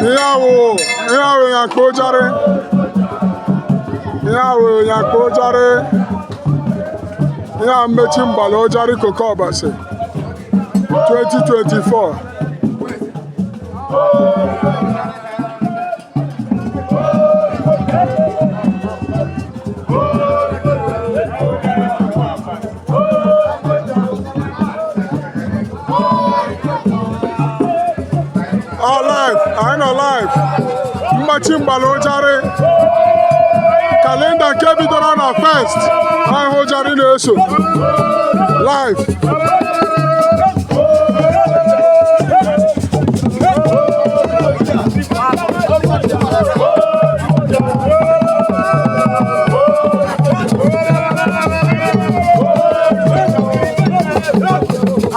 Ihe ahụ ya ka ụjarị, ihe ahụ ya ka ụjarị, ihe a mmechi mgbala ụjarị Koko Ọbasi 2024. Ọ live, anyị nọ live. Mmachi mgbala ụjarị, kalenda nke bidoro na first ahụ, ụjarị na-eso live.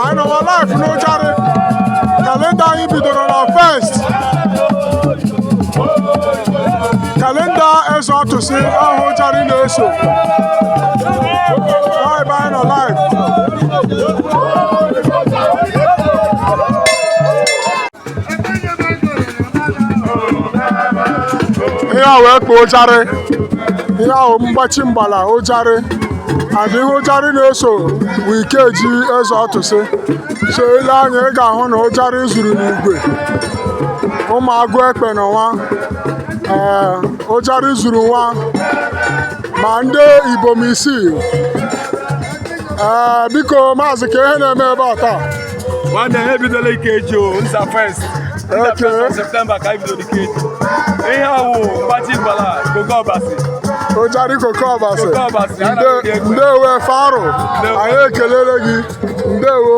Anyị nọwa live n'ụjarị. Kalenda anyị bidoro na first, kalenda eze ọtụsị ahụ, ụjarị na-eso. Ọ ebe anyị nọ live. Ihe a wee kpọọ ụjarị, ihe ahụ mgbachi mgbala ụjarị, and ihe ụjarị na-eso bụ ikeji eze ọtụsị. So ile anya, ị ga-ahụ na ụjarị zuru n'igwe, ụmụ agụ ekpe n'ọnwa. Ee, ụjarị zuru nwa ma ndị ibom isii. Ee, biko maazị, ka ihe na-eme ebe a taa? Nwanne, ha ebidola ikeji o, nza first. Nza first of September ka anyị bidoro ikeji. Ihe awụ mgbachi mgbala Koko Ọbasi. Ụjarị Koko Ọbasi. Koko Ọbasi, a na-akpọ gị ekwe. Ndewo, Faro. Ndewo. Anyị ekelele gị, ndewo.